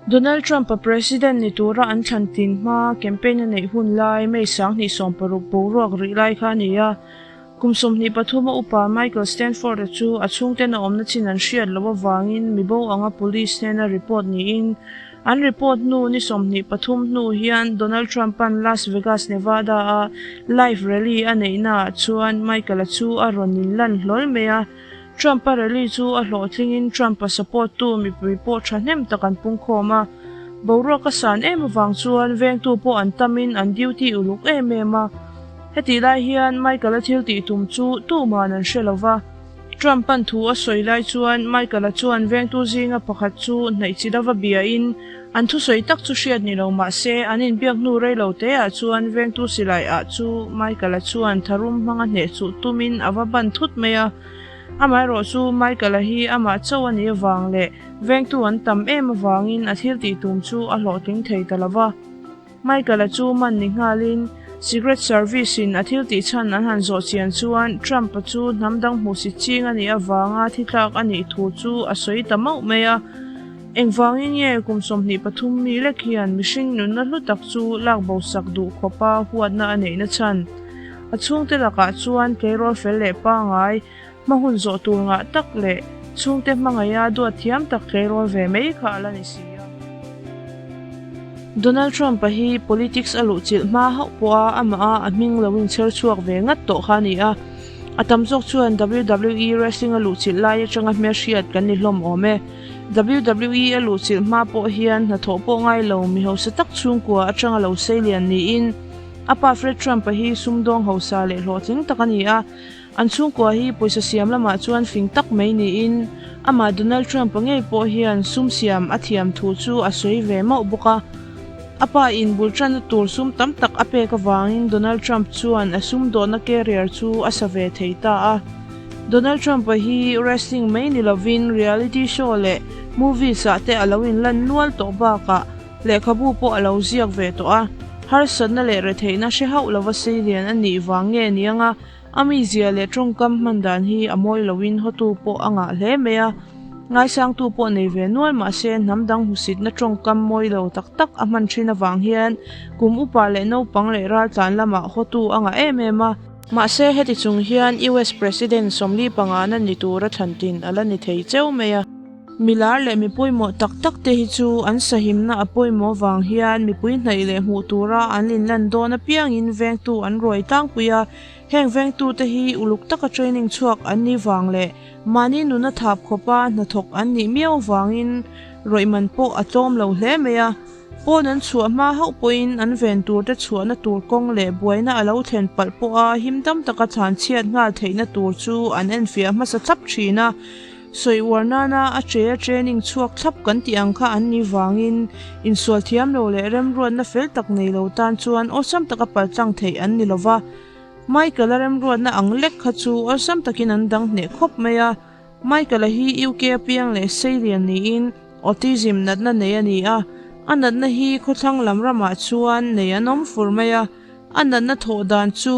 Donald Trump-a President ni tura an thlan tin hma campaign a neih hun lai May 2016 boruak rih lai kha a ni a. Kum 23 a upa Michael Stanford-a chu a chhungten a awmna chin an hriat loh avangin mibo anga police hnena report niin an report hnu ni 23 hnu hian Donald Trump-a'n Las Vegas, Nevada-a live rally a neihnaah chuan Michael-a chu a rawn inlan hlawl mai a. Trump-a rally chu a hlawhtlingin Trump-a support-tu mipui pawh thahnem tak an pungkhawm a. Boruak a san em avang chuan vengtu pawh an tamin an duty uluk em em a. Hetih lai hian Michael-a thil tih tum chu tuman an hre lo va. Trump-a'n thu a sawi lai chuan Michael-a chuan vengtu zinga pakhat chu hnaih chi lova biain an thusawi tak chu hriat ni lo mah se an inbiak hnu rei lo teah chuan vengtu silai ah chu Michael-a chuan tharum hmanga hneh chuh tumin a va ban thut mai a. Amaherawh chu Michael-a hi amah chauh a nih avang leh vengtu an tam em avangin a thil tih tum chu a hlawhtling thei ta lo va. Michael-a chu man ni nghalin Secret Service-in a thil tih chhan an han zawh chian chuan Trump-a chu hnam dang hmuhsit ching a nih avanga thi tlak a nih thu chu a sawi ta mauh mai a. Engvangin nge kum 23 mi lek hian mihring nunna hlu tak chu lak bo sak duh khawpa huatna a neihna chhan? A chhungte lakah chuan tleirawl fel leh pangai, hma hun zawh tur ngah tak leh chhungte hmangaiha duat thiam tak tleirawl ve mai kha a la ni si a. Donald Trump-a hi politics a luhchilh hma hauh pawha amah a hming lo inchher chhuak ve ngat tawh kha a ni a. A tam zawk chuan WWE wrestling a luhchilh lai atanga hmelhriat kan ni hlawm awm e. WWE a luhchilh hma pawh hian hnathawh pawh ngai lo mi hausa tak chhungkua atanga lo seilian niin a pa Fred Trump-a hi sumdawng hausa leh hlawhtling tak a ni a. An chhungkua hi pawisa siam lamah chuan fing tak mai niin amah Donald Trump-a ngei pawh hian sum siam a thiam thu chu a sawi ve mauh bawk a. A pa in bul tanna tur sum tam tak a pek avangin Donald Trump chuan a sumdawhna career chu a sa ve thei ta a. Donald Trump-a hi wrestling mai ni lovin reality show leh movies ah te a lo inlan nual tawh bakah lehkhabu pawh a lo ziak ve tawh a. Harsatna leh retheihna hre hauh lova seilian a nih vang nge niang a, A mizia leh tawngkam hman dan hi a mawi loin hotu pawh a ngah hle mai a, ngaisangtu pawh nei ve nual mahse hnam dang hmusitna tawngkam mawi lo tak tak a hman thin avang hian kum upa leh naupang leh raltlan lamah hotu a ngah em em a. Mahse heti chung hian US President 45 na ni tura thlan tin a la ni thei cheu mai a. Milar leh mi pawimawh tak tak te hi chu an sahimna a pawimawh vang hian mipui hnaih leh hmuh tura an inlan dawn apiangin vengtu an ruai tlangpui a, Heng vengtute hi uluk taka training chhuak an nih vang leh mahni nuna thap khawpa hnathawk an nih miau vangin rawih man pawh a tlawm lo hle mai a. Pawn an chhuah hma hauh pawhin an ven turte chhuahna tur kawng leh buaina a lo thlen palh pawha him tam taka thlanchhiat nghal theihna tur chu an enfiah hmasa thlap thin a. Sawi uar nana a che a training chhuak thlap kan tih ang kha an nih vangin insual thiam lo leh remruatna fel tak nei lo tan chuan awlsam taka paltlang theih an ni lova. Michael-a remruatna ang lek kha chu awlsam takin an dang hneh khawp mai a. Michael-a hi UK a piang leh seilian niin autism natna nei a ni a, a natna hi khawthlang lam ramah chuan nei an awm fur mai a. A natna thawh dan chu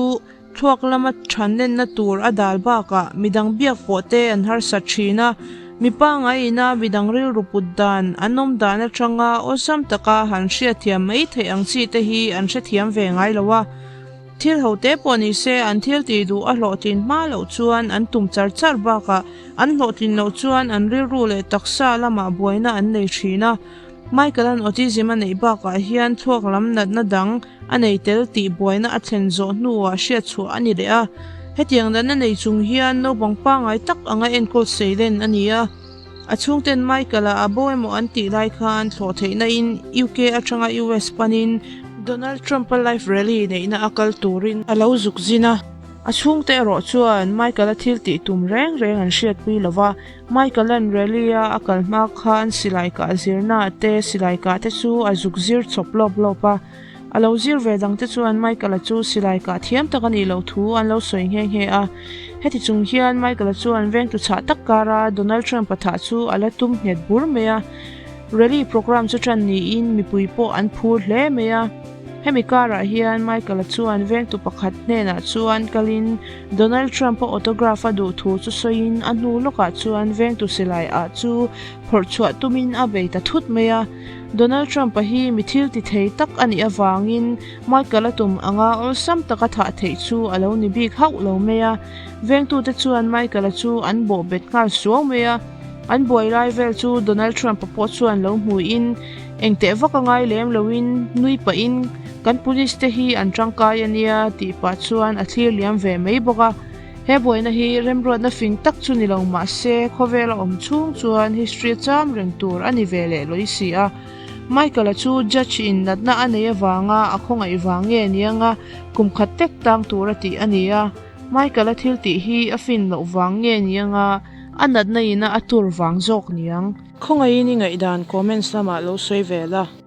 Thluak lama thanlenna tur a dal bakah midang biak pawh te an harsat thin a, mi pangai ina midang rilru put dan an awm dan atanga awlsam taka han hriatthiam mai theih ang chi te hi an hrethiam ve ngai lo a. Thil ho te pawh ni se an thil tih duh a hlawhtlin hma loh chuan an tum char char bakah an hlawhtlin loh chuan an rilru leh taksa lamah buaina an nei thin a. Michael-a'n autism a neih bakah hian thluak lam natna dang a nei tel tih buaina a thlen zawh hnuah hriat chhuah a ni leh a. Hetiang natna nei chung hian naupang pangngai tak anga enkawl seilen a ni a. A chhungten Michael-a a bo emaw an tih lai khan thlawh theihna in UK atanga US panin Donald Trump-a live rally neihna a kal turin a lo zuk zin a. A chhungte erawh chuan Michael-a thil tih tum reng reng an hriatpui lova. Michael-a'n rally-a a kal hma khan silai kah zirna te silai kah te chu a zuk zir chawp lawp lawp a. A lo zir ve dang te chuan Michael-a chu silai kah thiam tak a nih loh thu an lo sawi nghe nghe a. Heti chung hian Michael-a chuan vengtu chhah tak kara Donald Trump-a thah chu a la tum nghet bur mai a. Rally programme chu tan niin mipui pawh an phur hle mai a. Hemi karah hian Michael-a chuan vengtu pakhat hnenah chuan kalin Donald Trump-a autograph a duh thu chu sawiin a hnu lawkah chuan vengtu silai ah chu phawrh chhuah tumin a bei ta thut mai a. Donald Trump-a hi mi thil ti thei tak a nih avangin Michael-a tum anga awlsam taka thah theih chu a lo ni bik hauh lo mai a. Vengtute chuan Michael-a chu an bawh bet nghal suau mai a. An buai lai vel chu Donald Trump-a pawh chuan lo hmuin engteh vak a ngai lem loin nui pahin kan police te hi an tangkai a nia tih pah chuan a thlir liam ve mai bawk a. He buaina hi remruatna fing tak chu ni lo mah se khawvel a awm chhung chuan history a cham reng tur a ni ve leh lawih si a. Michael-a chu judge in natna a nei avanga a khawngaih vang nge nianga kum khat tek tang tur a tih a ni a. Michael-a thil tih hi a fin loh vang nge nianga a natna ina a tur vang zawk niang. Khawngaihin i ngaihdan comments lamah lo sawi ve la.